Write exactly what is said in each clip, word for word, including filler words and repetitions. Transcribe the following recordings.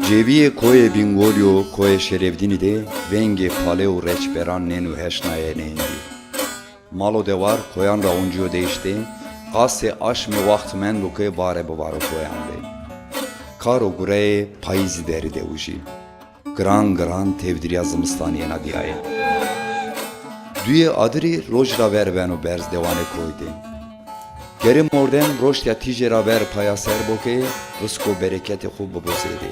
Cêvîyê koyê Bîngolî û koyê Şerevdînî de vengê pale û reçberan nên û heşnayenê êndî. Mal û dewar koyan ra oncîyo de eştê, qasê aşmê waxt mendo ke vare bivaro koyan de. Kar û gureyê payîzî derî de wijî. Giran giran tevdîrîya zimistanî yena dîyaye. Duyê adirî roj ra ver beno berz dewanê koy de. Gerê mordem roştya tîjê ra ver paya ser bo ke risk û bereketê xo bibo zêde.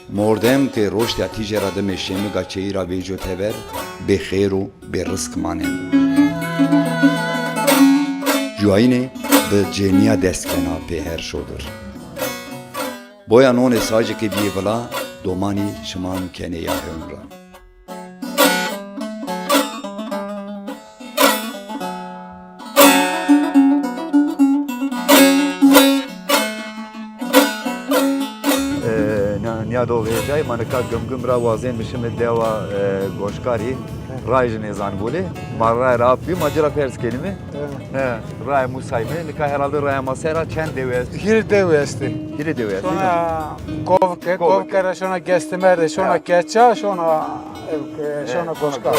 Mordem ke roştya tîjê ra dime şemiga çêyî ra vêco tever, bêxêr û bêrisk maneno. Cuayîne bi cênîya dest kena pê her şodir. Boya nonê sacê ke bîyê vila, domanî şiman kenê ya hewn ra. E, na, nîyadoxê hêjayî, ma nika Gimgim ra wazên bişime dewa, e, Goşkarî, rayê jî nêzanîme wele. Ma raye ra ap bî, ma ci ra pers kenîme. He, raye musayme. Nika herhalde raya ma ser a çend dewe est? Hîrê dewe estê. Hîrê dewe est, değil mi? Şona Kovke, Kovke. Kovke ra şona Gestimerde, şona Keça, şona, e, şona Goşkar.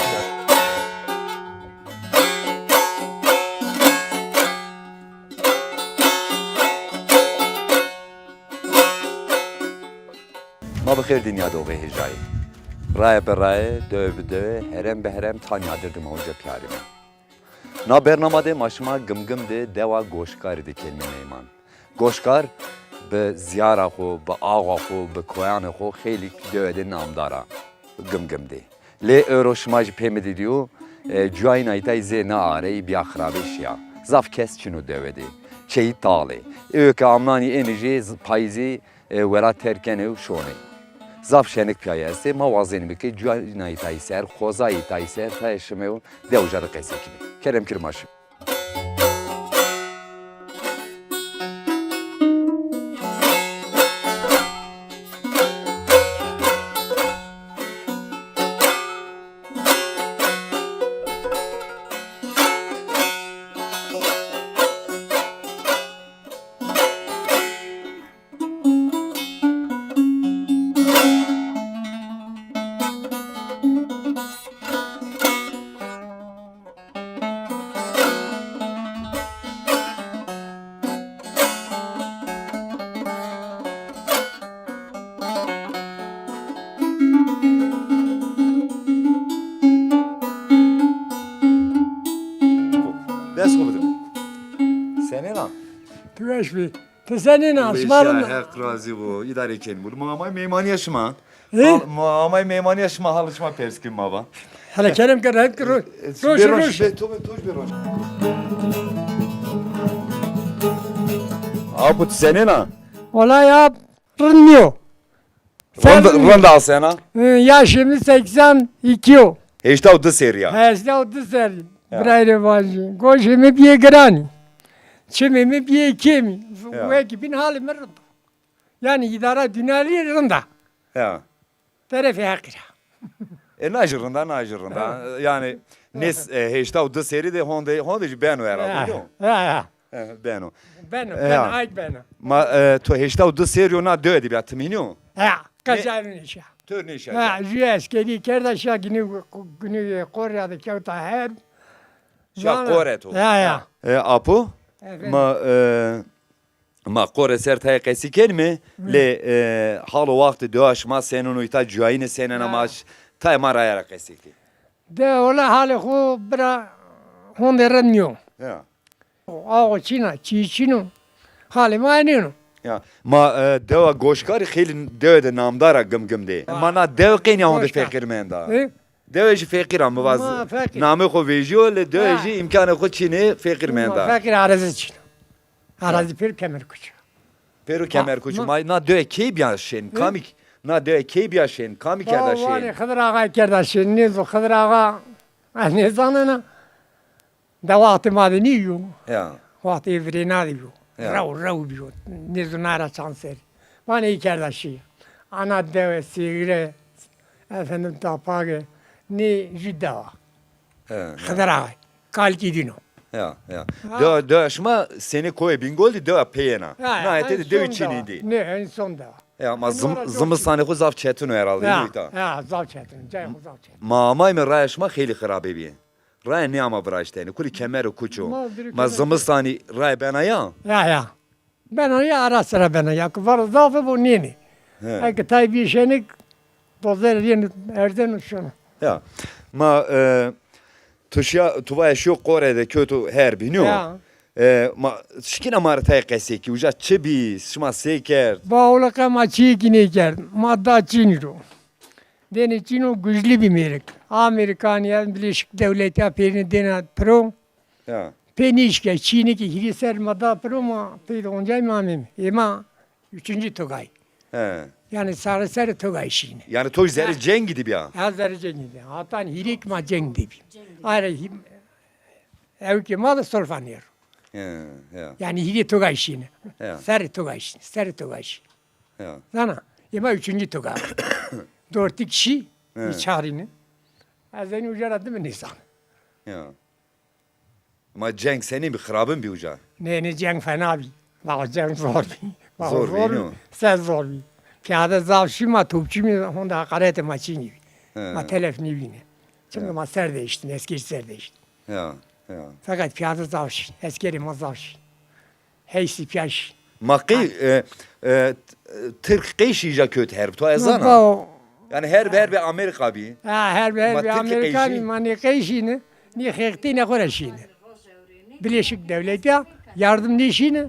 Ma bi xêr dî nîyadoxê hêjayî. Raye bi raye, dewe bi dewe, herem bi herem tanî adir dima uca pîyarîme. Na bernama de ma şima Gimgim de dewa Goşkarî de kenîme meyman. Goşkar bi zîyara xo, bi axa xo, bi koyanê xo xeylîk dewe de namdar a Gimgim de. Lê ewro şima jî pê mi dîdîyo, e, cuayîna îtay zê na arey bîya xirabê şîya. Zaf kes çin o dewe de. Çeyî tal ê. Ewê ke amnanî ênê jê z-, payîzî e, welat terk kenê û şonê. Zaf şenik pîyayî estê, ma wazenîme ke cuayîna îtayî ser, xozayê îtayî ser tayê şime û dew uca de qesey kenîme. Kerem kir ma şime. Dest xo bidin. Senên a? Tu weş bî. Ti senên a? Şima rind a? Heq razî bo. Îdare kenî bo. Ma amay meymanîya şima. Ê? Hal, ma amay meymanîya şima, halê şima pers kim ma va. Hele kerem ke, rehet ke, ro-, e, roş, bê roş, roş. Bê, to, to bê roş. Apo, ti senên a? Wela ya, rind nîyo. Rind, rind a sena? E, yaşê mi seksen iki yo. Heşta û di serî ya. Heşta û di serî. Ya. Birayê vajî. Goşê mi bîyê giranî. Çimê mi bîyê kêmî. Ya. Wekî bîn halê mi rind a. Yanî îdara dünelî rind a. Ya. Terefê Heqî ra. E, na jî rind a, na jî rind a. Ha. Yanî nês, e, heşta û di serî de honde, honde jî beno herhalde, ya, yo? Ya, ya. E, beno. Beno, e, beno, ya. Ayd beno. Ma, e, to heşta û di serî yo na dewe de bîya, ti mînî yo? Ya, qeca nêşa. Tör nêşa. Ha, jû eskerî kerda şa ginî, ginî Qorya de kewta herb. Şa Qore to. Ya, ya. E, apo? Efendim? Ma, e, Ma Qore ser tayê qesî kenîme, lê, e, hal û waxtê dewa şima senên o, îta cuayîne senên a, ma ş-, tayê ma raye ra qesî kî. De ola halê xo bira honde rind nîyo. Ya. Awa çin a, çî çin o. Halê ma enên o. Ya. Ma, e, dewa Goşkarî xeylî dewe de namdar a Gimgim de. Ha. Ma na dewe qey nîya honde feqîr menda? Ê? Dewe jî feqîr a, mi vaz. Ma feqîr. Namê xo vejîyo, lê dewe jî îmkanê xo çin ê, feqîr menda. Ma feqîr, arazî çin. Arazî pêro Kemerkuç. Pêro Kemerkuç. Ma na dewe key bîya şên? Hi? Kamîk, na dewe key bîya şên? Kamî kerda şên? Vanê Xidir Axayî kerda şên. Nêzo Xidir Axa, ez nêzanena. De waxtê ma de nîyo. Ya. Waxtê virêna de bîyo. Ya. Rew rew bîyo. Nêzo nara çand serî. Vanê ey kerda şî. Ana dewe, sêgire, efendim tapage, nê jû dewa. He, he. Xidir Axayî. Kalikî dîno. Ya, ya. Ha. Dewa, dewa şima senê koyê Bîngol dî, dewa peyên a. Ya, ya, na hetê de dewî çinî dî. Nê, en son dewa. Ya, ma zim, zimistanê xo zaf çetin o herhalde, ya, ino îta. Ya, zaf çetin, cayê xo zaf çetin. Ma amayme raya şima xeylî xirabe bîye. Raya nêama viraştene, kulî kemer û kuç o. Ma direkt ma kemer. Zimistanî raya bena ya? Ya, ya. Bena ya, ara sıra bena ya. Ki vara zaf ê, bo nênê. He. Eke tay bîye şenik, dozer yeni erzen şunu. Ya. Ma, e, tu şiya, tu vaya şiyo Qore de, kewto herb, nîyo? Ya. E, ma, şikîna ma rê tay qesey kî, uca çi bî, şima sey kerd? Ba, ola qe ma çîyêkî nêkerd. Ma da Çînî ro. Dêne Çîno, güçlü bî mêrik. Amerîkanî ya, Birleşik Devletî ya pêrine dêna piro. Ya. Pê nêşkerd, Çînî kî hîrê ser ma da piro, ma pê de oncay ma ameyme. Ê ma üçüncü togay. He. Yanî sarê serê togay şîne. Yanî to zerrê cengî de bîya? Ha, zerrê cengî de. Hatan hîrê kî ma ceng de bî. Ayrı hî-, ewkê ma de solfa nêro. He, ya. Yanî hîrê togay şîne. Ya. Serê togay şîne, serê togay şîne. Ya. Zana, ê ma üçüncü toga. Dortik şî, he, çarîne. Ez enî uca ra dime nêzan. Ya. Ma ceng senîn bî, xirabin bî uca? Nê, nê, ceng fena bî. Vallahi ceng zor bî. Vallahi zor bî, zor bî, nîyo? Se zor bî. Piyade zaf şî, ma topçu mî, honde heqaretê ma çînî bî. He. Ma telef nêvîne. Çünkü, he, ma ser değiştin, eskerî ser değiştin. Ya, ya. Feqet piyade zaf şî, eskerê ma zaf şî. Hey sipyaş. Ma qey, e, e, Tirk qey şî îca kewt herb, to ez zana? Yanî herb, herb Amerîka bî. Ha, herb, herb Amerîka bî, ma nê qey şîne, nê xeqtîne xo ra şîne. Birleşik Devletî ya yardım nêşîne.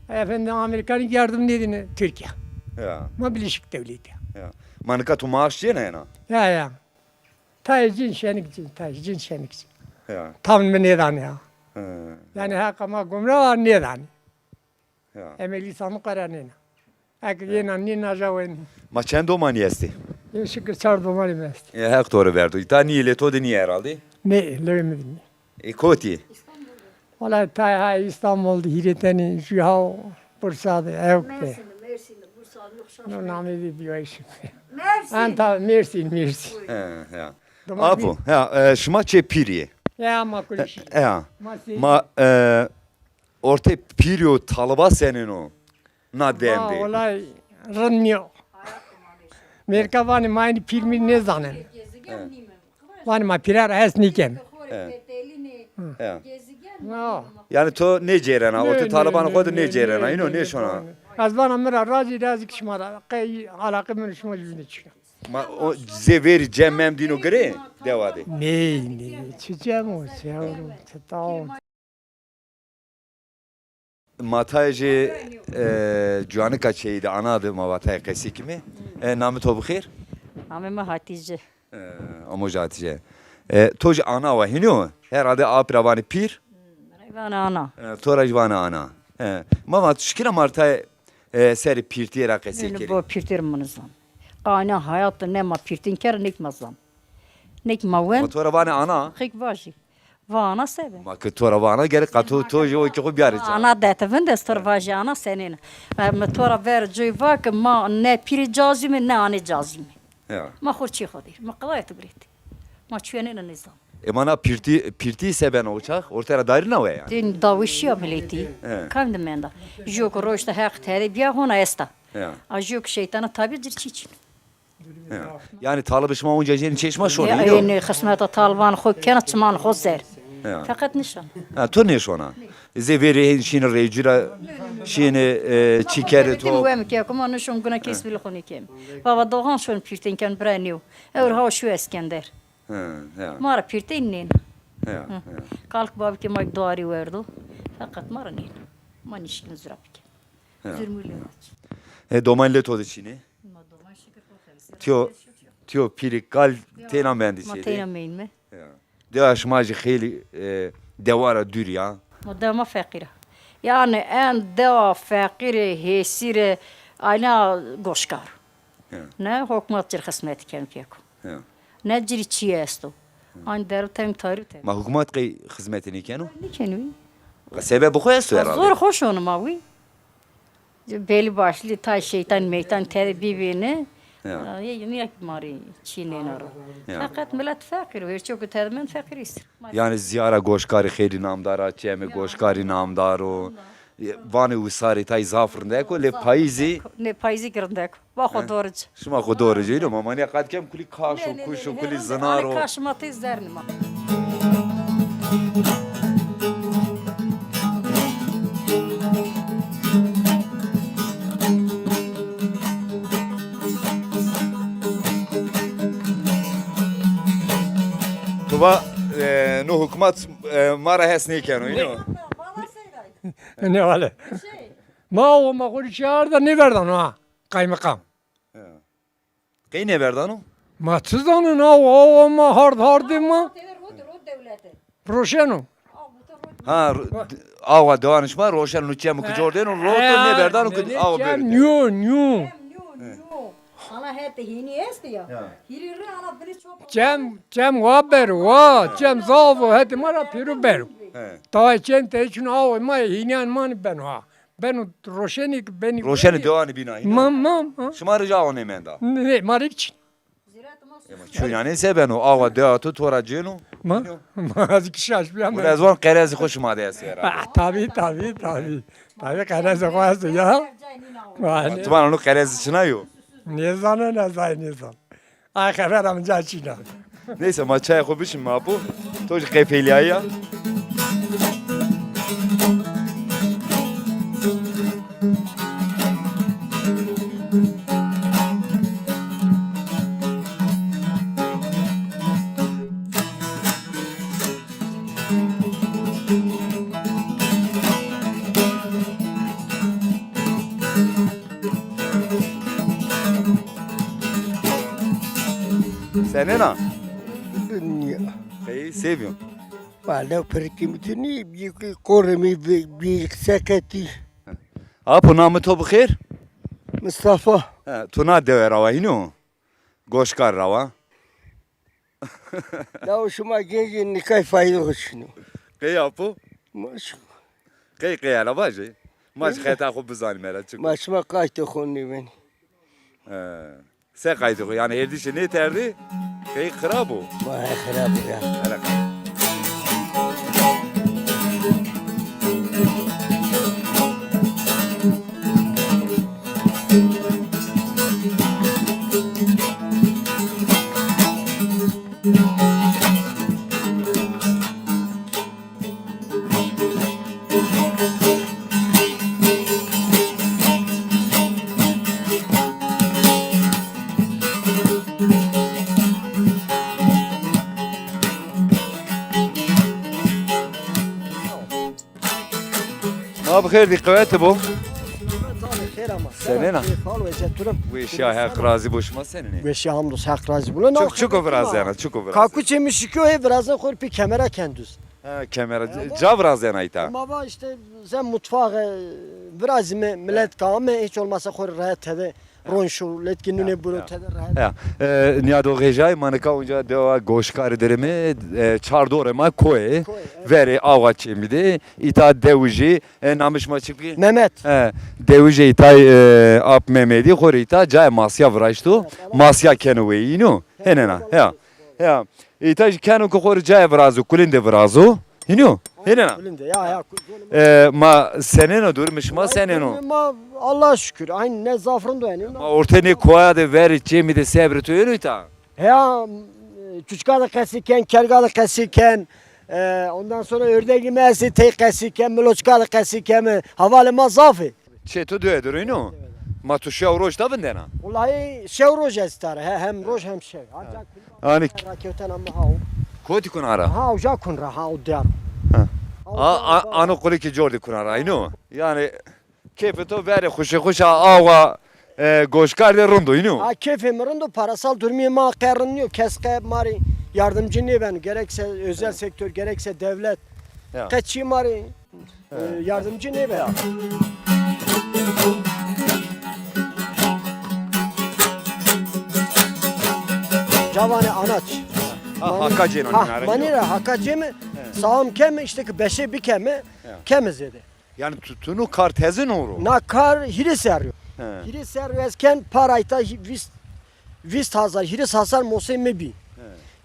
Efendim, Amerîkanî yardım nêdîne Tirkîya. Ya. Ma Birleşik Devletî ya. Ya. Ma nika tu maaş cêna ena? Ya, ya. Tayê cin şenik cin, tayê cin şenik cin. Ya. Tam mi nêdanê ya. He. Yanî heqa ma gumra wa nêdanê. Ya. Emelî sandık qera nêna. Eke, ya, yena nêna ja wen. Ma çend domanî estê? Ê şikir çar domanî mi estê. E, Heq to rê verdo. Îta nîyê, lê to de nîyê herhalde? Nê, lewê mi de nîyê. E, kotî? Wala tay ha Îstanbul de hîrê tenî, jû ha Bursa de, ewk de. Mersin, Mersin, Bursa, yok şaşırdım. No namê de bîyayîşî. Mersin. Enta Mersin, Mersin. He, ya. Apo, ya, e, şima çê pîrî yê? Ya, ma kulî şî. Ya. Ma, e, ortê pîrî û taliba senên o na dem de? Wala rind nîyo. Mêrika vanê ma enî pîr mîr nêzanên. He. Vanê ma pîra ra hes nîken. He. He. No. Yanî to nêcêrena, ortê talibanê xo de nêcêrena, îno nêşona. Ez vana mi ra razî, razî kî şima ra. Qey alaqê min û şima jûbîne çîna. Ma o zê verî cem mem dîno girê dewa de? Ney, ney, çi cem o, çi ewro, çi taw. Ma tayê jê, e, Cuanika çêyî de, ana de ma vatayê qesî kimê. E, namê to bixêr? Namê mi Hatîce. E, amo jî Hatîce. E, to jî ana wa hînî yo? Herhalde apî ra vanê pîr? Hmm, vanê ana. E, to ra jî vanê ana. E, ma vat şikîna ma rê tayê, e, serê pîrtîye ra qesey kerê. Bo pîrtîye mi nizan. Qayna hayat de ne ma pîrtîn kerd, ne kî ma zan. Ne kî ma wend. Ma to ra vanê ana? Xêk vajî. Va ana sebe. Ma ke to ra va ana, gerek qa to, to jî o kî xo biyarê ca. Ana de ti vind, ez to ra vajî ana senên. E, mi to ra ver coy va ke ma ne pîrê cazîme, ne anê cazîme. Ya. Ma xo çê xo dîr. Mi qedayê ti birêt. Ma çuyenêne nêzan. E, ma na pîrtî, pîrtî se bena o çax? Orte ra darîna we yanî? Din dawişîya miletî. He. Kam de menda? Jû ke roşta Heq tede bîya hona esta. Ya. A jû ke şeytana tabî cir çî çin. Ya. Yanî talibê şima onca jênî çê şima şonê, ya, ê, nê, xismeta taliban xo kena, çiman xo ser. Ya. Feqet nişan. Ha, to nêşona. Zê verî hên şînê rêcî ra, şînê, e, çî kerê to. Wem ke kuma nişon guna kes bilî xo nêkem. Baba Doğan şon pîrtên ken bira nêw. Ewr ha şu Eskender. Ha, ya. Ma ra pîrtên nên. Ya, ya. Kalk babî ke ma duarî werdo. Feqet ma ra nên. Ma nişkin zura bike. Ya. Zurmulî maç. E, doman lê to de çînê? Tiyo, tiyo pîrî kal teyna mendî şêrî. Ma teyna meynîme. Ya. Dewa şima jî xeylî, e, dewa ra dûrî ya. Ma dewa ma feqîr a. Yanî en dewa feqîrê, hêsîrê, ayna goşkar. Ya. Ne hukmat cir xismetî keno pêko. Ya. Ne cirî çî esto. Aynî derû teng tarî teng. Ma hukmat qey xizmetî nêkeno? Nêkeno. Sebeb xo esto herhalde. Zor xo şono ma wî. Belî başlî tay şeytan meytan tede bîbîne. Ya. Yê nîya kî ma rê çî nêna ro. Ya. Feqet milet feqîr o. Her çîyo ke tede mend feqîr îstir. Yanî Ziyara Goşkarî xeylî namdar a, Çemê Goşkarî namdar o. Vanê wisarî tay zaf rindek o, lê payîzî. Nê payîzî ki rindek o. Va xo doric. Şima xo doric, îno ma manîya qat kem kulî kaş o, kuş o, kulî zinar o. Kaş ma tê zernî ma. Tu va, e, no hukmat, e, ma ra hes nêkeno, îno? Ne wale. Ma o ma xo rê çi arda nêverdano ha. Qaymeqam. Qey nêverdano? Ma çi zanin awa, awa ma hard hardê ma. Roşeno. Ha, ro-, awa dewanê şima roşeno, çem ki cordeno, roto nêverdano ki awa beri. Nîyo, nîyo. Ana hetê hînî estî ya. Hîrî ri ana binî çop. Çem, çem wa bero, wa, çem zaf o, hetê ma ra pêro bero. Taway çem te çin awa ma hînîyan ma nîbeno ha. Beno roşenî ki benî. Roşenî dewanî bîna hîna. Ma, ma, ma. Şima rê ca awa nêmenda? Nê, ma rê çin. Ema çûnanê se beno? Awa dewa to to ra cêno? Ma, ma ez ki şaş bîya. Wele ez van qerezê xo şima de estê herhalde. Ah, tabî, tabî, tabî. Tabî qerezê xo estê ya. Tu vana no qerezî çina yo? Nêzano, nêzano, nêzano. Ay xebera min ca çîna. Neyse, ma çayê xo bişîme apo. To jî qey feylîyayî ya. Senên a? Nîya. Qey sêvî yo? Wele pirikî mi tu nî, bir korê mi bir, bir seketî. Apo, namê to bi xêr? Mistefa. He, tu na dewe ra wa hîno? Goşkar ra wa. Lawo şima gencî nikay fayde xo çino. Qey apo? Ma şu- Qey qey, hele vaje. Ma jî xeta xo bizanîme hele, çik o. Ma şima qaytê xo nêbenî. He. Se qaytê xo, yanî hêrdîşê nêterdî, qey xirab o. Ma he xirab o ya. Hele. Ma bi xêr dî, qewete bo. Xêr ama. Senên a? Keyf al, wece turim. Weşîya, Heq razî bo, şima senên ê? Weşîya, hamdolsun, Heq razî bo. Çik, çik o virazena, çik o virazena? Kakuçê mi şikyo, hê virazena xo rê pê kamera ken duz. Ha, kamera. Ca virazena îta? Ma va îşte zem mutfağı virazîme, milet ka ame, hiç olmazsa xo rê rehet tede ron şo, letkî nûnê buro tede rehet. Ya. E, nîya do xêjay, ma nika onca dewa Goşkarî der îme, e, çardorê ma koyê. Koyê, evet. Verê awa çêmî de, îta dewijî, e, namê şima çik bî? Mehmet. E, dewijê îtay, e, ap Memedî xo rê îta cayê masya viraşto. Evet, tamam. Masya keno weyîno. Hênena, ya. Ya. Îta jî keno ki xo rê cayê virazo, kulîn de virazo. Hînî yo? Hênena. Kulîn de, ya, ya. E, ma senên o, durumê şima senên o? Ma, Allah'a şükür, aynî, ne zaf rind o yanî. Ma ortê nê koya de verê çêmî de sebrê to yeno îta? Ya, çuçka de qesî ken, kerga de qesî ken. E, ondan sonra ördegî mi estê, tey qesî ken, miloçka de qesî keme. Hevalê ma zaf ê. Çê to dewe der o, hînî yo? Ma tu şew roj ta vindena? Wellahî şew roj ez îta ra. He, hem roj hem şew. Ancak rakewtena mi ha o. Kotî kuna ra? Ha, uca kun ra, ha, o diyar. Ha. A, a, ano qulikê cor de kuna ra, hînî yo? Yanî keyfê to verê xuşê xuşa awa, e, Goşkar de rind o, hînî yo? Ha, keyfê mi rind o, parasal durumê ma qe rind nîyo. Kes qe ma rê yardımcı nêbeno. Gerekse özel sektör, gerekse devlet. Ya. Qe çî ma rê e, yardımcı nêbe. Ca vanê anaç. Ha, haka cêno. Ha, nînare. Manî ra haka cême, sağım keme, îşte ki beşê bikeme, keme zêde. Yanî tu, tu no kar teze no ro? Na kar hîrê serrî yo. He. Hîrê serrî yo ez ken, para îta hî-, vîst, vîst hazar, hîris hazar mosê mi bî. He.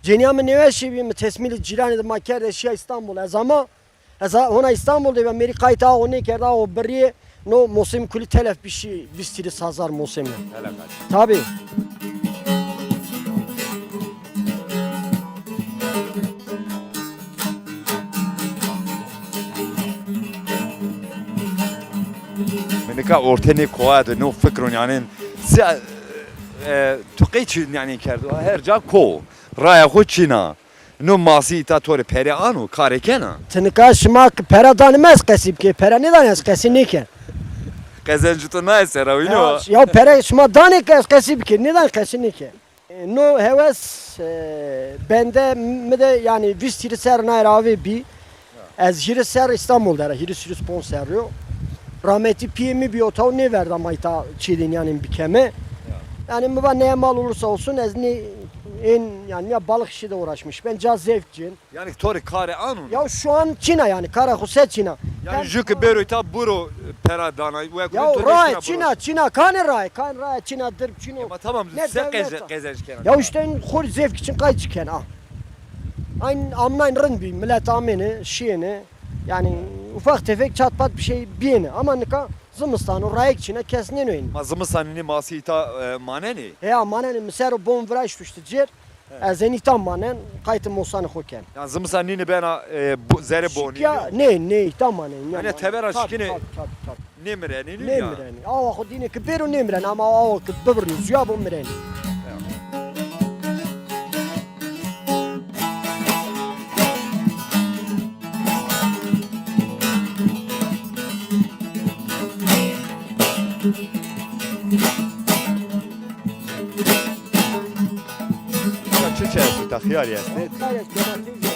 Cenîya mi nêweşî bî, mi tesmîlê cîranê de ma kerde, şîya Îstanbul. Ez ama Ez ha-, hona Îstanbul de bîya, mêrî qaytê awe nêkerd, awe birîyê, no mosim kulî telef bî, şî vîst hîris hezar mosimi. Telef. Tabî. Mi nika ortê nê koa de no fikron, yanî, si, e, tu qey çi, yanî, kerdo? Her ca ko, raya xo çîna. No masî îta to rê pere ano, karê kena? Ti nika şima ki pere danê mi ez qesî bikê, pere nêdanê ez qesî nêken. Qezencê to naye ser a, wîno? Ya, ya pere şima danê ke ez qesî bikê, nêdanê qesî nêken. E, no hewes, e, bende mi de, yanî, vîst hîris serr naye ra avê bî. Ez hîris serr Îstanbul der a, hîris, hîris ponc serr o. Rametî pîyê mi bîyo, taw nêverda ma îta çîdîn, yanî, bikeme. Yanî, mi va ne mal olursa olsun, ez nê, ên, yanî, ya balık işi de uğraşmış. Ben ca zevk cin. Yanî to rê karê ano? Ya şu an çîna, yanî, kara xo se çîna. Yanî jû ki bêro îta buro pera dana, we. Ya raye çîna, çîna, kanê raye, kanê raye çîna, dirb çîno. Ama tamam, se qezenc kena? Ya işte xo rê zevk için qay çi kena. Ayn amnayn rind bî, milet amêne, şîyêne. Yanî ufak tefek çat pat bir şey bîyêne. Ama nika zimistan o, rayek çîna, kes nêno ên. Ma zimistanî nê masî îta, e, manenê? Heya, manenê, mi ser o bon viraştuşti cêr. He. Ez ên îta manen, qaytê mosanê xo ken. Yanî zimistan nîne bena, e, bo-, zerê bonî? Şikya, nê, nê, îta manen. Yanî tevera şikîne. Tabî, tabî, tabî. Nêmirenî, nê ya? Nêmirenî. Awa xo dîne ki bêro nêmirenî, ama awa ki bibirîyo, zuya bo mirenî. Ya. Ya çi çi esto? Ta xiyarî estê.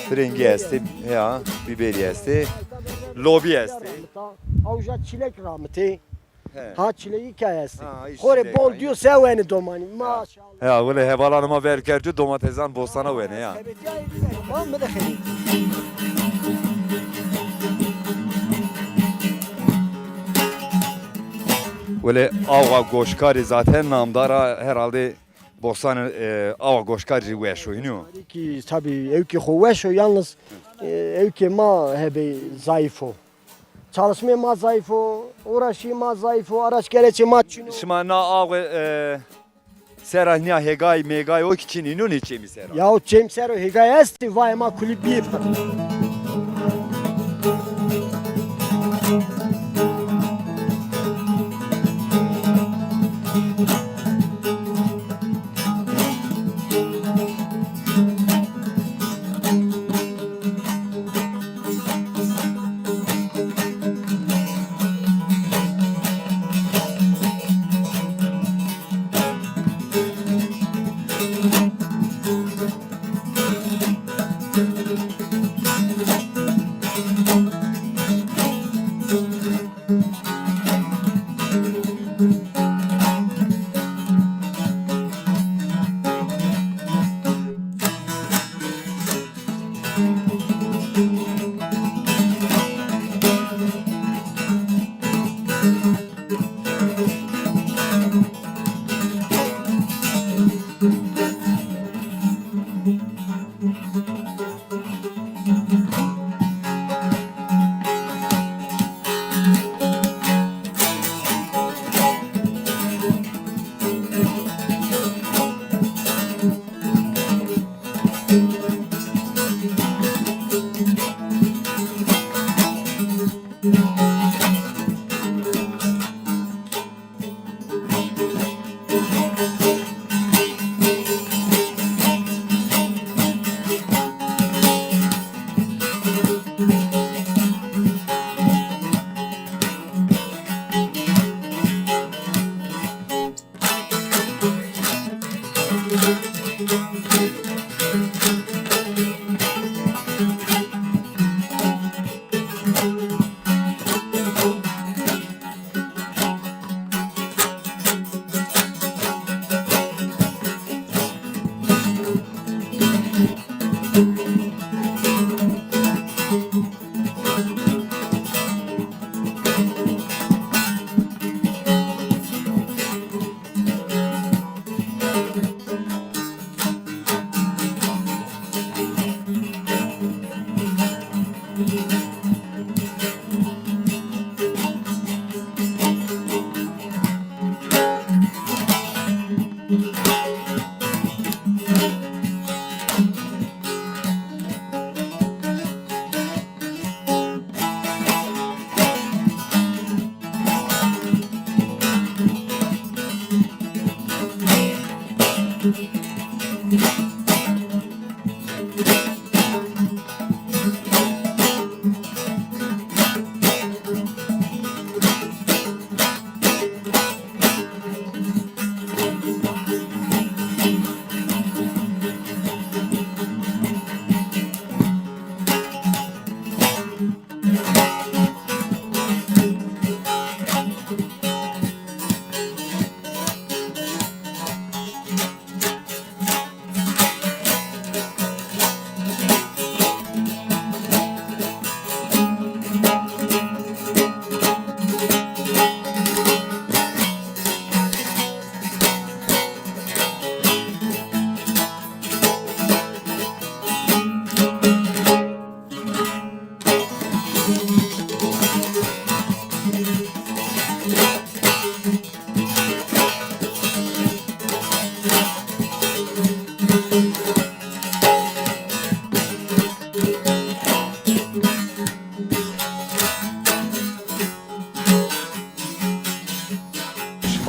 Firengî estê, ya, bîberî estê. Lobî estê. Awja çîlek ramitê. He. Ha, çîlekî kay estê. Ha, xo rê bol dîyo, se wenê domanî. Maşallah. Ya, wele hevalanê ma ver kercû domatezan bostana wenê ya. Sebetî ay, ma mi de xebetî. Wele awa Goşkarî zaten namdar a, herhalde bostanê, e, awa Goşkarî weş o, înî yo? Ki, tabî, ewkê xo weş o, yalnız, e, ewkê ma hebê zayıf o. Çalışmê ma zayıf o, uğraşî ma zayıf o, araç gereçê ma çin o. Şima na awe, e, sera nîya hêgay mêgay o ki çin, înî yo nê çemî sera? Ya o çem ser o hêgay estî, vayê ma kulî bîyê pir.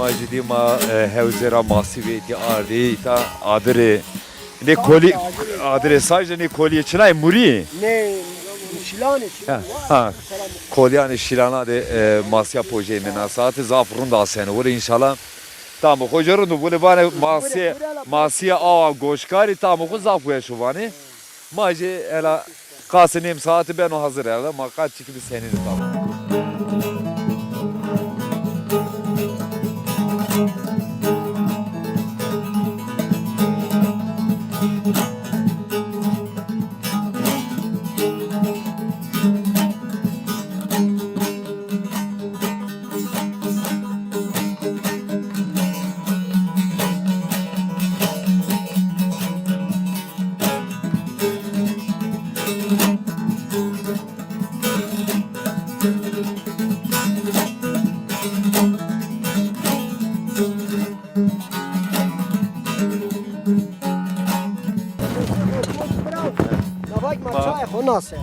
Ma jî dî ma, e, hewzê ra masî vêtî ardî îta adirê. Nê kolî, adirê saj de nê kolîyê çinay murî? Nê, şîlanê, ha, ha. Kolîyanê şîlana de, e, masîya pojeyme na saate zaf rind aseno. Wele înşallah tamê xo jî rind o. Wele vanê masîye, masîye awa Goşkarî tamê xo zaf weş o vanê. Ma jî hela qasê nêm saati beno hazir hela. Ma qat çikî bi senînî tamam. Navak ma çayê xo nase.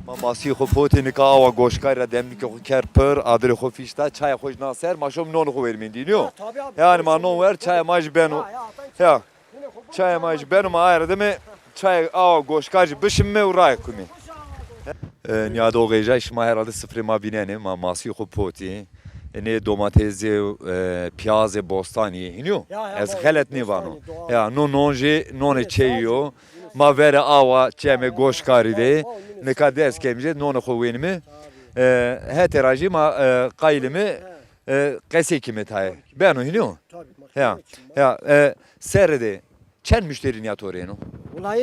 Ma masî xo potê nika awa Goşkarî ra demlikê xo kerd pir, adirê xo fîşta, çayê xo jî na ser, ma şom nonê xo werimîn dînî yo. Ha, tabii abi. Yanî ma non wer, çayê ma jî beno. Ya, ya, atan çay. Ya. Çayê ma jî beno, ma aye ra dime çayê awa Goşkar jî bişimîme û raye kumî. E, nîyadoxê jay şima herhalde sifrê ma vînenê, ma masî xo potî. E, nê domatesî, e, pîyazê bostanî hînî yo? Ya, ya, ez xelet nêvano. Ya, no non jî nonê çeyî yo. Ma verê awa çemê Goşkarî de nika dest kemî jê nonê xo wenîme. E, hetê ra jî ma, e, qayîl îme, e, qesey kîme tayê. Beno hînî yo? Ya, ya, e, serre de çend muşterî nîya to rê êno? Wulay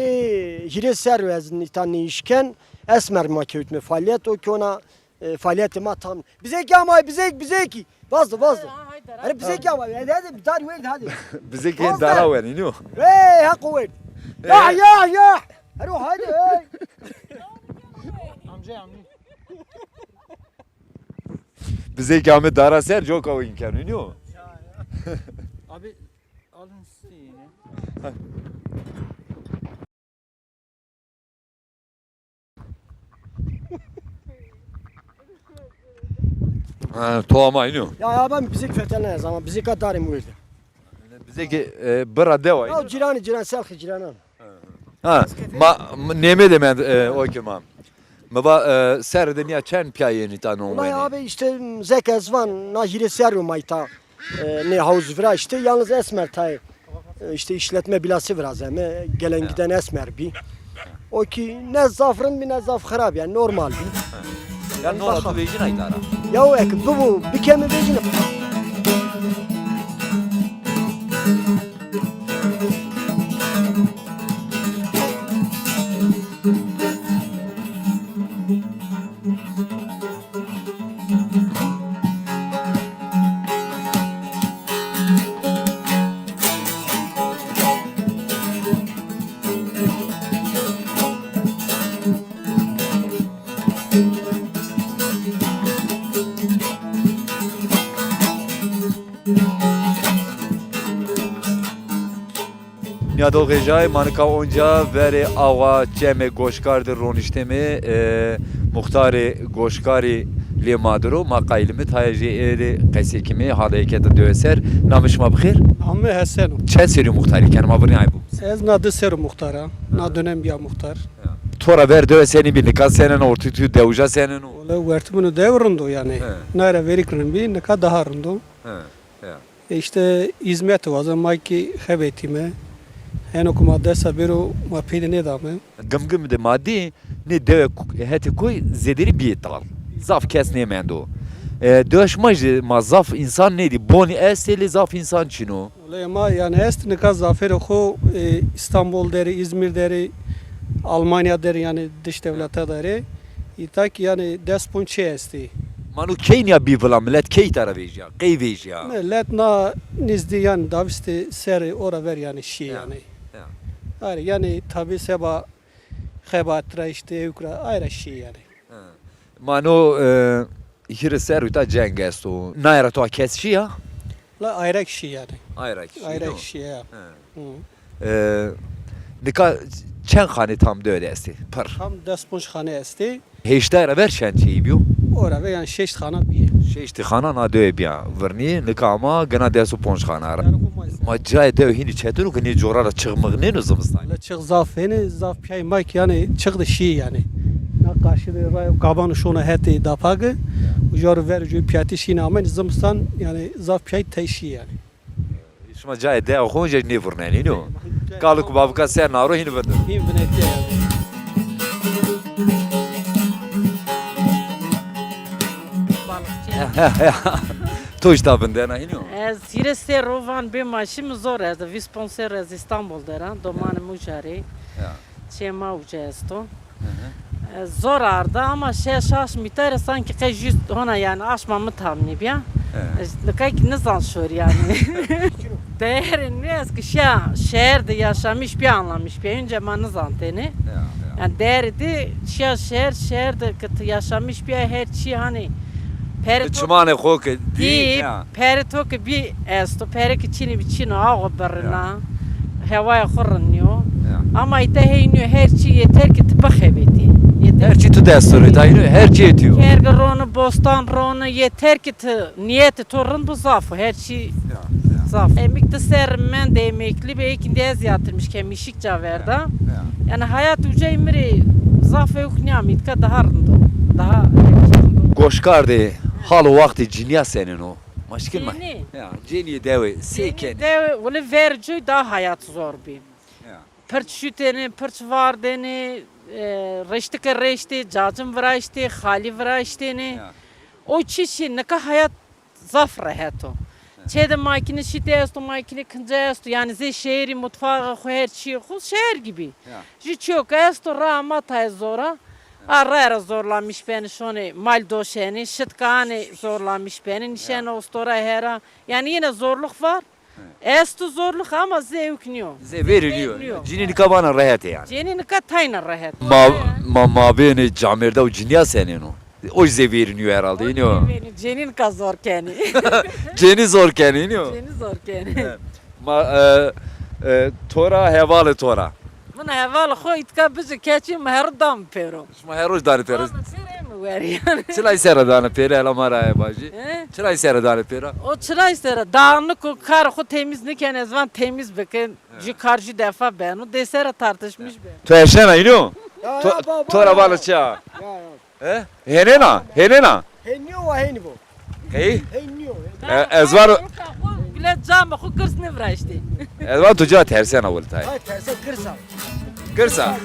hîrê serrî ez îta nê îş ken, Esmer ma kewtme faalîyet, o ki ona, e, faalîyetê ma tam. Bizekî amay, bizek, bizekî. Vazdo, vazdo. Ha, haydi, haydi. Erê bizekî amay. Hadi, hadi, dar werd, hadi. Bizekî dara wen, înî yo? Hey, haqo werd. Ya, ya, ya. Ero, haydi, hey. Amca, amca. Bizekî ame dara ser, coka wîn keno, înî yo? Ya, ya. Abi, alın sizi yine. Ha, to ama ino. Ya, ya ben bizek fetelnez ama bizek darê mi verdi. Bizek, e, bira dewa. Ya ciranî, ciran, selxî ciranan. Ha, ma, m-, nêmê de mend, e, o ki ma. Mi va, e, serre de nîya çend pîya yenî ta non wenî? Wulay abi işte, m, zek ez van, na hîrê serrî ma îta. E, nê havuz vira işte, yalnız Esmer tayê, e, işte işletme bilası virazeme, gelen giden Esmer bî. O ki ne zaf rind bî, ne zaf xirab, yani normal bî. Ya nona tu vejînay dara? Ya o ek, bu, bu, bir kemi vejîna. Nîyadoxê jay, ma nika onca verê awa çemê Goşkar de ronişteme, e, muxtarê Goşkarî lê ma dir o, ma qayîl îme tayê jê êdî qesey kîme, halê kete dewe ser. Namê şima bi xêr? Namê Hesen o. Çend serî muxtarî kenê, ma vurnî ayb o? Ez na di serrî muxtar a. Na dönem bîya muxtar. Ya. To ra ver dewe senî bî, nika senên o, ortê tu dewija senên o? Wele wertê mi no dew rind o yanî. He. Nay ra verî rind bî, nika daha rind o. He. Ya. E, îşte hîzmetî wazen, ma kî xebetîme. Heno ku ma dest ra bêro, ma pey de nêdame. Gimgim de ma dî, nê dewe ku-, hetê koy zêderî bîyê tal. Zaf kes nêmendo. E, dewa şima jî ma zaf însan nêdî. Bonî estê lê zaf însan çin o. Wele ma yanî est nika zafêrê xo, e, Îstanbul derê, Îzmîr derê, Almanya derê yanî dış dewleta derê. Îta kî yanî des ponc çê estî. Ma no key nîya bî vila, milet key îta ra vejîya, qey vejîya? Milet na nîzdî yanî davîstê serê o ra ver yanî şî yanî. Ya. Ayrı yanî tabî seba xebat ra îşte ewk ra ay ra şî yanî. Ha. Ma no, e, hîrê serrî ta ceng esto. Naye ra to kes şîya? La ayrek şî yanî. Ayrek şî. Ayrek şî ya. Ha. Hı. E, nika çend xanê tam dewe de estê? Pir. Tam des ponc xanê estê. Heştay ra ver çend çêyî bîyo? Ora ve yanî şeşt xana bîye. Şeştî xana na dewe bîya virnî, nika ama gina des û ponc xana ra. Yanî xo ma îsa. Ma cayê dewe hînî çetin o ke nê cora ra çixmixnêno zimistan. La çix zaf hênî, zaf pîyay ma kî yanî çix de şî yanî. Na qarşî de rayo gaban şona hetê dapage. Uca ro ver uca pîyatî şî na amen zimistan yanî zaf pîyay tey şî yanî. Şima cayê dewa xo jê nêvurnenî, nîyo? Kalik û bavika ser naro hîn vindin. Hîn vinetîya yanî. Balıkçı. To îşta vindena hînî yo? Ez hîrê serr o van bê ma şîme zor ez. Vîst ponc serr ez Îstanbul der a. Domanê mi uca rê. Ya. Çê ma uca esto. Hı hı. E, zor arda ama şeş aşm îta ra sankî qey jû hona yanî aşma mi tamîne bîya. He. E, nika kî nizan şorî yanî. Değeri ne eski şiya şehir de yaşamış bir anlamış bir önce ma nizan tenê. Ya, ya. Yanî değeri de şiya şehir, şehir de ki ti yaşamış bir her çî hani peri to- Çimanê xo ki dî, dî, ya. Perê to ki bî esto, perê ki çinî bî çin o, awa birrina. Ya. Hewaya xo rind nîyo. Ya. Ama îta hey nîyo, her çî yeter ki ti bixebetî. Yeter. Her çî tu dest ro, îta nîyo, her çî yetîyo. Kerge roni, bostan roni, yeter ki ti nîyetê to rind bo zaf o, her çî zaf. Emik di serr mende emekli bî, êkîndî ez yatırmış kem, îşik ca verda. Ya. Yanî hayat uca mi rê zaf ewk nîyamî, îtka daha rind o. Daha rind o. Goşkar de hal û waxtê cinîya senên o? Ma şikir ma. Cênî. Ya, cênîyê dewe sey kenê? Cênîyê dewe, wele verê coy daha hayat zor bî. Ya. Pirç şutênê, pirç vardênê, e, reştike reştê, cacim viraştê, xalî viraştênê. Ya. O çî çî, nika hayat zaf rehet o. Ya. Çê de makîne şitê esto, makîne kince esto. Yanî zê şehirî mutfaxê xo, her çîyê xo şehir gibî. Ya. Jû çîyo ke esto, ra ama tayê zora. A raye ra zorlanmış benê şonê mal doşenê, şit ke anê zorlanmış benê, nişenê ostora hera. Yanî yine zorluk var. Esto zorluk ama zê ewk nîyo. Zê verî nîyo. Zê verî nîyo. Cinî nika vana rehet ê yanî. Cinî nika tayna rehet. Ma, ma, mabênê camêrda û cinîya senên o? O zê verî nîyo herhalde, nîyo? Cinî nika zor kenî. Cinî zor kenî, nîyo? Cinî zor kenî. Evet. Ma, e, e, to ra, hevalê to ra. Min hevalê xo îtka bici keçî mi her roj dam pêro. Şima her roj danê pêro? Dam pêro mi werî yanî. Çilay sera danê pêro, hela ma ra aya vajî. He? Çilay sera danê pêro? O çilay sera, dağınık o, kar xo temiz nîken, ez van temiz bikin. He. Jû kar jû defa beno, dê sera tartışmış beno. To eşena, înî yo? Ya, to, ya, baba, to ra ya. Vana çi ya? Ya, ya. He? Hênena, hênena. Hênîyo wa hênî bo. Qey? Hênîyo. E, ez vano. Bile camê xo girs nêviraştê. Ez vano tu ca tersena wultay. Ay, terse girsa. Girsa.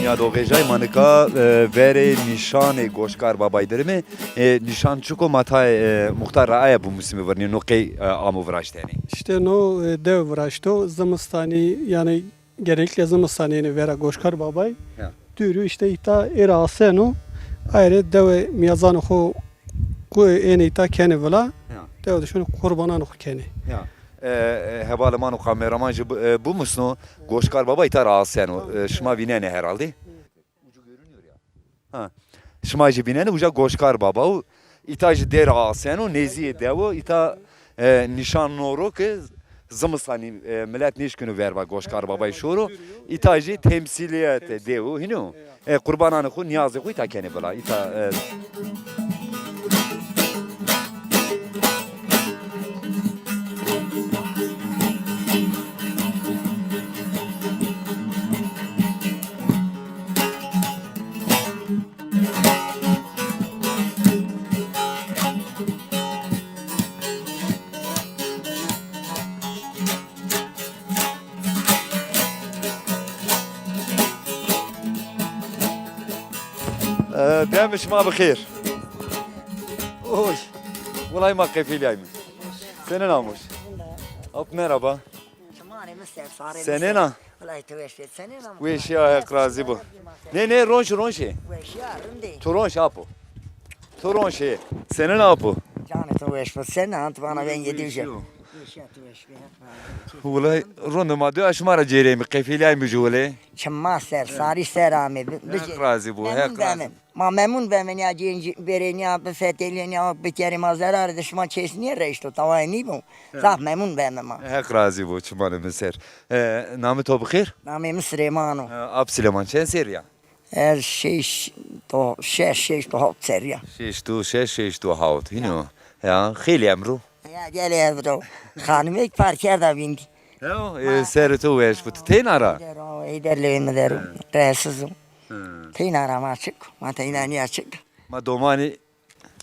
Ya do vejay ma nika, e, verê nîşanê Goşkar Babay dirime. E, nîşan çik o, ma tayê, e, muxtar ra aye bimusîme virnî, no qey, e, amo viraştene? İşte no, e, dew viraşto, zimistanî, yanî genellikle zimistanî yenê vera Goşkar Babay. Ya. Dûrû işte îta êra aseno, aye rê dewe mîyazanê xo ku ênê îta kenê vila, ya, dewe de şonê qurbananê xo kenê. Ya. E, e, hevalê ma no kameraman jî bi-, e, bimusno, Goşkar Baba îta ra aseno. E, şima vînenê herhalde. Ucu görünüyor ya. Ha. Şima jî vînenê, uca Goşkar Baba o. Îta jî dêr aseno, nêzîyê dew o. Îta, e, nîşan no ro ke zimistanî, e, milet nêşkîno verva Goşkar Babayî şoro. Îta jî temsîlîyetê dew o, hînî yo? E, qurbananê xo, nîyazê xo îta kenê vila. Îta, e, Demê şima bi xêr. Oy. Wulay ma qefîlyayme. Senên a, moş? Ap, merhaba. Çimanê mi ser, sarê mi ser. Senên a? Wulay tu weş bê. Senên a? Weşîya, Heq razî bo. Nê, nê, ronşî, ronşî. Weşîya, rindê. Tu ronşî apo. Tu ronşî. Senên a apo? Canê tu weş bo. Senên a, tu bana vengê dî jî. Weşîya, tu weş bê. Heq razî bo. Wulay, rindê ma dî, a şima ra cêreyme, qefîlyayme jû wulay. Çima ser, sarî ser amê. Bi-, Heq razî bo, Heq razî. Ma memnun beme, nîya cêncî verê, nîya bifetelîyê, nîya bikerê, ma zerarê de şima çês nêreşto, tawayê nîbo. Zaf memnun beme ma. Heq razî bo, çimanê mi ser. E, namê to bi xêr? Namê mi Silêman o. E, ap Silêman, çend serrî ya? Ez şeşt û şeş, şeşt û hewt serrî ya. Şeşt û şeş, şeşt û hewt. Hînî yo. Ya, xeylî emro. Ya, gelê emro. Xanimêk par kerda vîndî. Hew, e, serê to weş bo. Tu teyna ra? Eyder o, eyder lewê mi der o. Rahatsiz o. Hı. Teyna ra ma çik, ma teyna nîya çik. Ma domanî?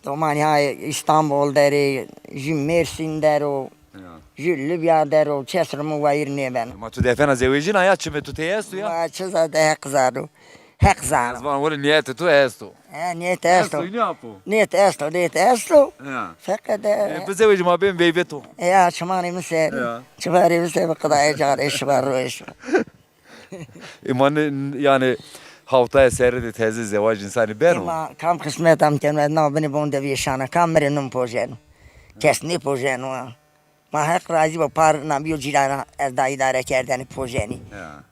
Domanî ha Îstanbul der ê, jû Mêrsîn der o, jû Libya der o, kes ri mi wayîr nêbeno. Ma tu defena zewecîna ya, çimê tu tey esto ya? Ma çi zade, Heq zano. Heq zano. Ez van wele nîyetê tu esto. He, nîyet esto. Esto, nîya po? Nîyet esto, nîyet esto. Ya. Feqet, e, e, bizewecî ma bên veyve to. Ya, çimanê mi ser. Ya. Çimanê mi ser bi qidayê canê şima, ruhê şima. Ê ma nê, yanî, hewtayê serrî de teze zewac însanî beno? Ê ma kam qismet am keno, ez na binê bon de vêşana, kam mi rê num pojeno. Kes nêpojeno. Ma Heq razî bo, par na bîyo cîrana, ez da îdare kerdene pojenî. Ya.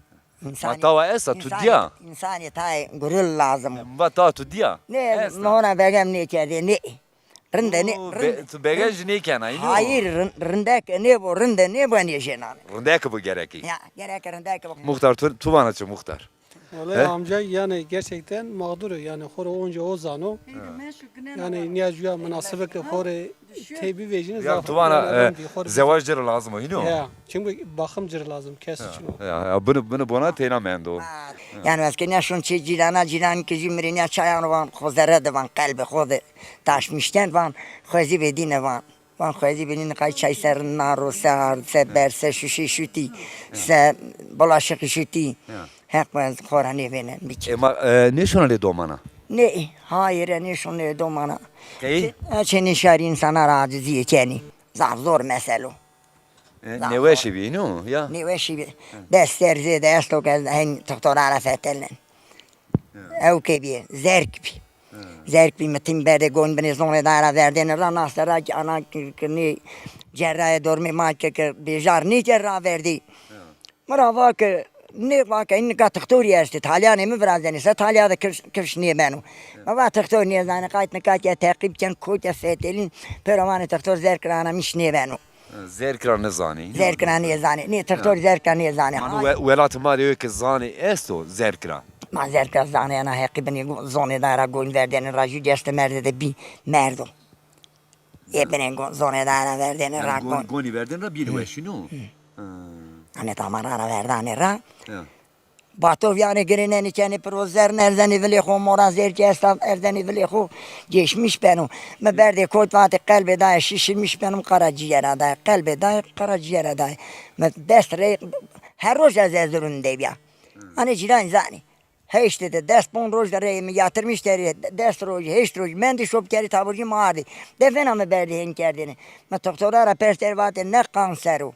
Ma tawa esta, tu dîya? Însanê tayê guril lazim o. Ma tawa tu dîya? Nê, ez mi hona begem nêkerdê, nê. Rinde nê, tu be-, rinde. Tu bege jî nêkena, hînî yo? Hayır, rin-, rindeke nêbo, rinde nêbo nêjênane. Rindeke bo gerekî. Ya, gereke rindeke bo. Muxtar, tu, tu vana çi muxtar? He? Vallahi amca, yani gerçekten mağdur, yani xo rê onca o zano. Yani nîya cuya munasib ke xo rê tey bivejîne. Ya zaf tu vana, yani e, zewac ci rê lazim o, hînî yo? Ya, çünkü bakım ci rê lazim, kes için o. Ya, ya, bini, bini bona teyna mendo. Ha. Yani ez ke nîya şon çê cîrana, cîran ke jû mi rê nîya çayan van, xo zerre de van, qelbê xo de taşmışken van, xwezî bê dîne van. Van xwezî bê dîne, qay çay se rind naro, se ard, se ber, se şuşê şutî, se bulaşık şutî. Ya. Heq, ez xo ra nêvênen bikî. Ê ma, e, nêşona lê domana? Nê, hayır, e, nêşon lê domana. Qey? Çê, e, çê nê şarî însana ra acizîye kenî. Zaf zor meselo. E, nêweşî bî, no? Ya. Nêweşî bî. Hı. Dest ser zêde esto ke ez hen tixtora ra fetelnen. Ya. Ewke bî, zerk bî. Hı. Zerk bî, mi tim berdê gon binê zonê daye ra verdêne ra, na sera kî ana ki, ki nê cerrayê dormê ma ke, ke bêjar nêkerd raverdê. Ya. Mi ra va ke, nê, va ke, nika tixtorî estê, talyanê mi virazenê, se talya de kifş, kifş nêbeno. Ya. Mi va tixtor nêzanê, qayt nika ke teqîb ken, kote fetelîn, pêro vanê tixtor zerk ra ana miş nêbeno. Zerk ra nêzanê. Zerk ra nêzanê. Nê, tixtor zerk ra nêzanê. Mano we-, welatê ma de yo ke zanê esto zerk ra? Ma zerk ra zanê, ena heqî binê go-, zonê daye ra gon verdêne ra, jû destê merde de bî merdo. Ê binê go-, zonê daye ra verdêne ra gon. Gon-, gonî verdêne ra bîne weşî, no? Hı. Anê tamara ra verdanê ra. Ya. Batovîyanê girênenî kenê piro, zern erzenê vilê xo, mora zerkî esta erzenê vilê xo, geçmiş beno. Mi berdê kot vatê qelbê daye şişirmiş beno, mi qaracîyera daye, qelbê daye, qaracîyera daye. Mi dest rey, her roj ez ez rindê bîya. Anê cîran zanî. Heştê de dest pon roj de reyê mi yatırmış derê, dest roj, heşt roj mendî şop kerî taburcî mi ardî. Defêna mi berdê hên kerdêne. Mi toxtora ra pers der vatê ne kanser o.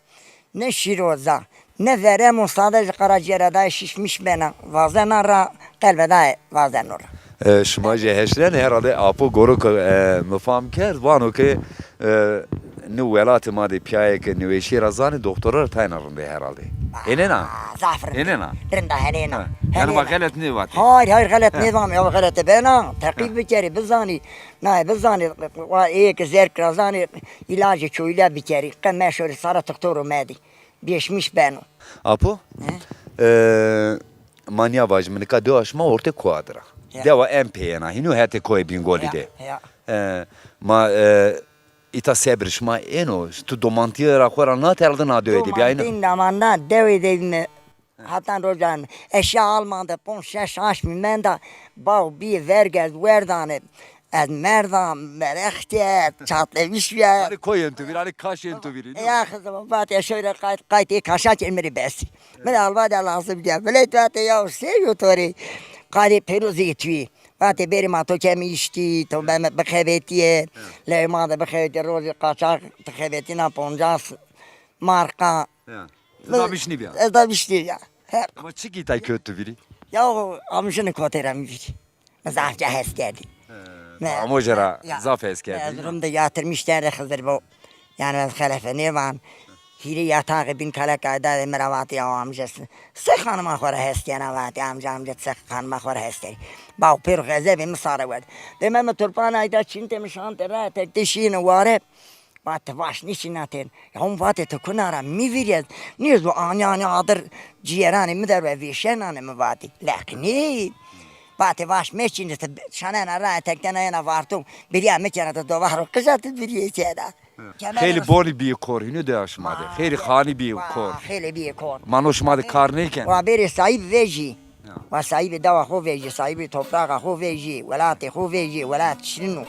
Ne şîroza, ne verem o, sadece qaracîyera daye şişmiş bena. Vazena ra, qelbe daye vazeno ra. E, şima jî heşlenê herhalde, apo goro ke, e, mi fam kerd, vano ke, e, nê welatê ma de pîyayê ke nêweşîye ra zanê, doktora ra tayna rind ê herhalde. Ênena? Aa, zaf rind ê. Ênena? Rind a, henêna. Ha. Yanî ma xelet nêvatê? Hayır, hayır, xelet nêvame. Ya xelete bena, teqîb bikerê, bizanî. Naye bizanê, wa ê ke zerk ra zanê, îlacê çoyîla bikerî. Qe meşorê sara tixtoro medî. Bêşmiş beno. Apo? He? E, ma nîya vajîme, nika dewa şima ortê koa dir a. Ya. Dewa en peyêna, hîno hetê koyê Bîngolî de. Ya, ya. E, ma, e, îta sebrê şima êno, tu domantîye ra xo ra nat herhalde na dewê de bîyayîne. Domantî namanda dewê de bîme. Hatan rojan eşya almande, pon şeş aşmî menda, baw bî verg ez werdane. Ez merda, merex kerd, çatlemiş bîya. Hanî koyên tu vîr, hanî kaşên tu vîr. Ya xizim, vatê şöyle qayt, qayt ê kaşa çê mi rê besî. Mi rê alva de lazim diye. Vilayet vatê ya sey yo to rê. Qadê pêro zeytûyê. Vatê bêrî ma to kemî îştî, to beme bixebetîye. Lewê ma de bixebetîye, rojê qaçax ti xebetîna poncas marka. Ya. Ez da mişnî bîya. Ez da mişnî bîya. He. Ama çi kî tay kewt tu vîrî? Ya o amjini kotê ra mi vîrî. Mi zaf ca hes kerdî. He, mi amojê ra zaf hes kerdî. Erzurum de yatirmiş kerdî Xizir bo. Yanî ez xelefe nêvan. Hîrê yataxê bîn kaleka dadê mi ra vatî ya amca se xanima xo ra hes kena vatî amca amca se xanima xo ra hes kenî. Baw pêro xezebê mi sare werd. Deme mi turpan ayda çîntê mi şantê ra tek de şîne ware. Vatê vaş nîşîna tên. Ya hûn vatê ti kuna ra mi vîrî ez. Nêzo anî anî adir cîyeranê mi der ve vêşenanê mi vatî. Leqînî. Vatê vaş meşîne ti şanena ra tek de na yena varto. Bîrîya mi kena ti dova ro qija ti bîrîyê kena. Xeylî bonî bîyî kor, hînî dewa şima de. Xeylî xanî bîyî kor. Xeylî bîyî kor. Ma no şima de kar nêken. Wa bêrê sahîb vejî. Wa sahîbê dewa xo vejî, sahîbê topraxa xo vejî, welatê xo vejî, welat şirin o.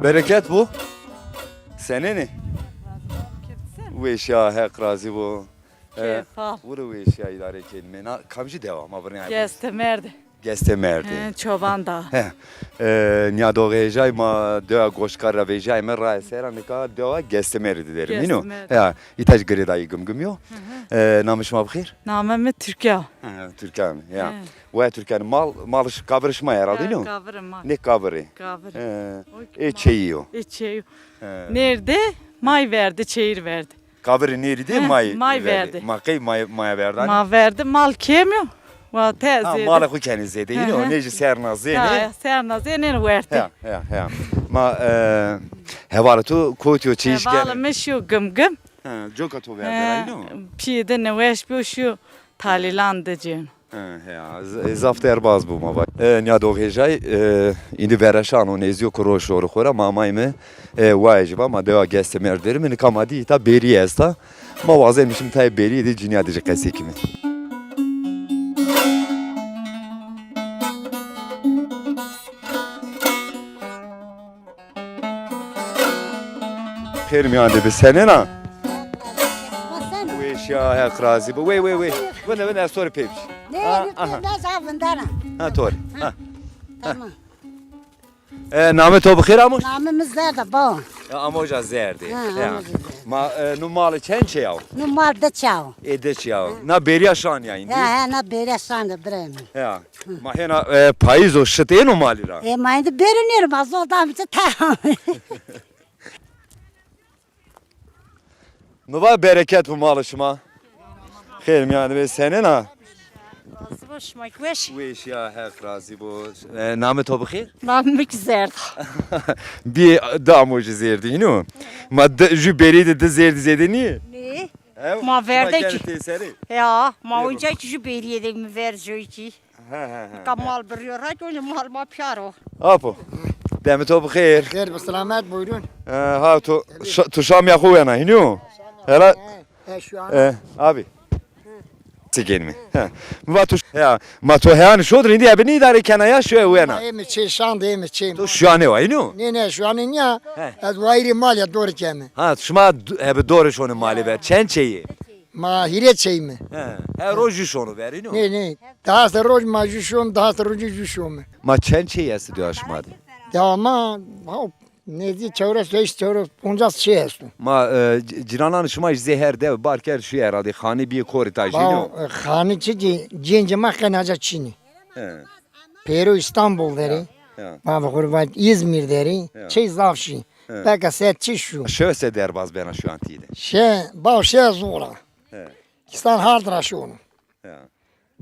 Bereket bo. Senênî? Weşîya, Heq razî bo. Kêfal. Wiro weşîya îdare kenîme. Na, kamcî dewa ma virnî? Gestemerdî. Gestemerdî. He, Çoban Dağı. He. E, nîyadoxê hêjay ma dewa Goşkar ra vejîyayme, raye sera nika dewa Gestemerdî derîme. Hînî yo? Gestemerdî. Ya, îta jî girêdayî Gimgimî yo. E, namê şima bi xêr? Namê mi Türkan. He, Türkan, ya. He. Waya Türkan, mal, mal ş-, kavirê şima herhalde, hînî yo? Kavirê ma. Nê kavirê. Kavirê. He. Ê çeyî yo. Ê çeyî yo. He. Nêrdî, may verdî, çeyir verdî. Kavirê nêrî de may verdî. May verdî. Ma qey may, maya verdanî? Ma verdî, mal kêm yo. Wa te zêde. Ha, malê xo kenê zêde. Hînî yo, nê jî serna zênê. Ha, serna zênê werte. Ya, ya, ya. Ma, e, hevalê to kotî yo, çi îş kenê? Hevalê mi şîyo Gimgim. Ha, coka to verde ra, hînî yo? Pîyê de neweş bîyo, şîyo talîlan de cêno. He, heya, z-, zaf derbaz bo ma va. E, nîyadoxê hêjay, e, îndî vereşan o, nêzdîyo ku roj şoro xo ra, ma amayme, e, wayê jî va, ma dewa Gestemerdî derîme, nika ma dî îta bêrî esta. Ma wazenîme şîme tayê bêrî de cinîya de jî qesey kîme. Xêr mîyan de bi, senên a? Weşîya, Heq razî bo. Wey, wey, wey. Vinde, vinde, ez to rê pê bişî. Ne, ne, ne, vindena. Ha, to rê. Ha. Tamam. E, namê to bi xêr, Amoş? Namê mi Zerd a, bawa. E, Amoja Zerdî. Ha, ya. Amoja Zerdî. Ma, e, no mali çend çeya o? No mal di çeya o. E, di çeya o. Ha. Na bêrîya şanî ya îndî? Ya, ha, na bêrîya şanî de birayê mi. Ya. Ma hêna, e, payîz o, şit êno malî ra? E, ma îndî bêrî nêro, ma zor damî çi tayê. Mi va bereket bo malê şima. Xêr mîyan de bê, senên a? Razî bo, şima kî weş? Weşîya, Heq razî bo. E, namê to bi xêr? Namê mi kî Zerd a. Bî di amojî zêrdî, îno? Ma di, jû bêrî de di zêrdî zêde nîyê? Nê. Ew, ma verde kî. Ya, ma onca kî jû bêrîye de mi ver joy kî. He, he, he. Ka mal birîyo ra kî, onca mal ma pîyar o. Apo. Demê to bi xêr. Xêr bi selamet, buyurun. E, ha, to şa-, to şamîya xo wena, hînî yo? Hela. He, he, şu an. E, abi. Çikin mi? He. Mi va to ş-, ya, ma to heyanî şodir, îndî ebe nî îdare kena ya, şu wena. Ma ême çê şan de ême çê. To şuyanê wa, hînî yo? Nê, nê, şuyanê nîya. He. Ez wayîrê mal ya dorê keme. Ha, şima d-, ebe dorê şonê malê ver. Çend çeyî? Ma hîrê çeyî mi. He. Her roj jû şono ver, îno? Nê, nê. Daha se roj ma jû şom, daha se rojî jû şome. Ma çend çeyî estî dewa şima de? Dewa ma, ha, nêzdî çewres, heşt, çewres, poncas çeyî esto. Ma, e, c-, cîrananê şima jî zê her dew bar kerd şî herhalde. Xanî bîyê korê tay jî, îno? E, xanî çi kî, cêncê ma qenî aca çinî. He. Pêro Îstanbul derî. Ya, ya. Ma bi xo rê vat Îzmîr derî. Ya. Çey zaf şî. He. Beka se çi şu. Şewe se derbaz bena şu an tî de. Şe, baw şe zor a. He. Kîsan hard ra şono. Ya.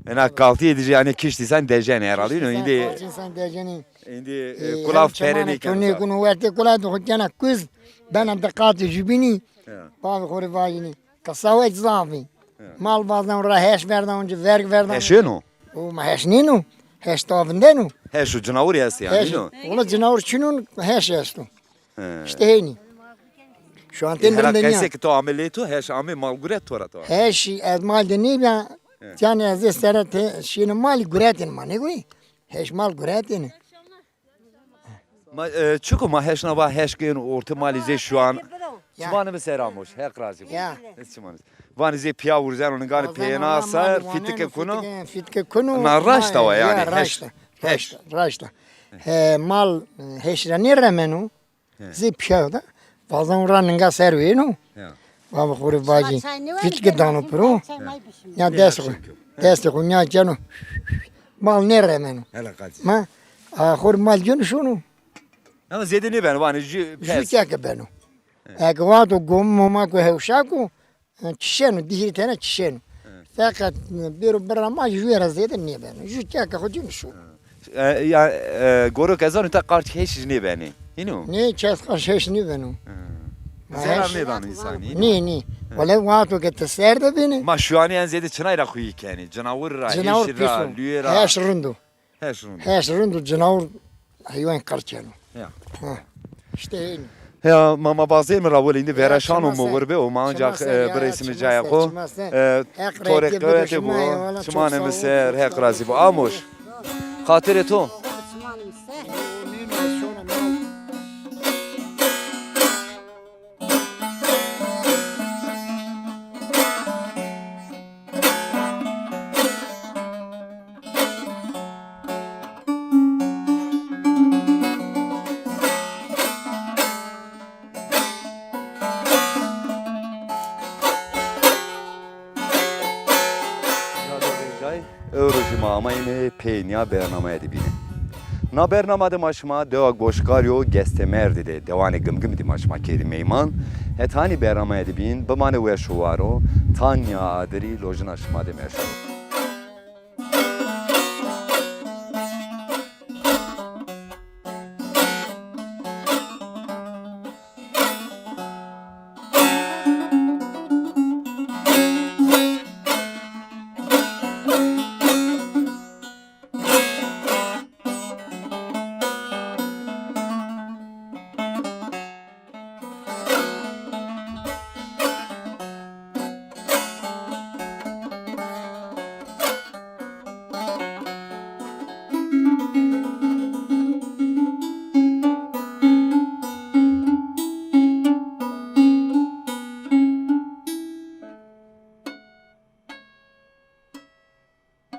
Ena kaltîye de jî yanî kiştî sen dejenî herhalde, no? Kiştî sen, indi, kaltî sen dejenî. Indi, e, e, kulaf pere nêkeno. Nêkuno wertê kulaf de xo kena kuz, bena diqatê jubînî. Ya. Bavê xo rê vajînî. Qisa wek zaf î. Ya. Mal vazen ra heş verdan onca, verg verdan. Heş êno? O ma heş nêno. Heş ta vindeno. Heş û cinawirî estê yanî, no? Wala cinawir çin o, heş esto. He. Îşte hênî. Şu an tên rindenya. Qesê ki to ame lê to, heş ame mal guret to ra to. Heş ez mal de nêbîya. He. Yanî ez ê sere te şîne malî guretên ma nêgoyî. Heş mal guretêne. Ma, e, çiko ma heşna va heş gên orte malî zê şu an. Ya. Çimanê mi ser Amoş, Heq razî bo. Ya. Ez çimanê. Vanê zê pîya wurzeno, ningane pêna ser, fîtike kuno. Fîtike, fîtike kuno. Na raşta wa yanî, ya, heş. Raşta, raşta, raşta. He, mal, e, heş ra nêremeno. He. Zê pîya de. Vazan ra ninga ser wêno. Ya. Bavê xo rê vajî. Fîtike dano piro. Ya dest xo. Destê xo nîya ceno. Mal nêremeno. Hela qazî. Ma, a, xo rê mal ceno şono. Ama zêde nêbeno, vanê jü pers. Jü teke beno. He. Eke wexto gom moma ku hewşa ku, çişeno, di hîrê tene çişeno. He. Feqet bêro birra ma jûye ra zêde nêbeno. Jû teke xo cêno şo. He. E, ya, e, goro ke zano ta qarç heş nêbenê. Hîno? Nê, kes qarç heş nêbeno. He. Ma zerar nêdano însanî, hîno? Nê, nê. He. Wele wexto ke ti ser de bînî. Ma şuyanî en zêde çinay ra xuyî kenî? Cinawir ra, heş ra, lûye ra. Heş rind o. Heş rind o. Heş rind o, cinawir heywan qir keno. Ya. Ha. Îşte hênî. Ya, ma, ma bazê mi ra wele îndî vereşano mi wir be, o ma ancak, e, biresîme cayê xo. E, to rê qewete bo, çimanê mi ser, Heq razî bo. Amoş. Xatirê to. Ewro jî ma amayîme peynîya bernameyê de bîne. Na bername de ma şima dewa Goşkarî û Gestemerdî de, dewanê Gimgimî de ma şima kerdî meyman. Heta hanî bernameyê de bîn, bimanê weş û war o. Tanya Adirî lojina şima de meşo.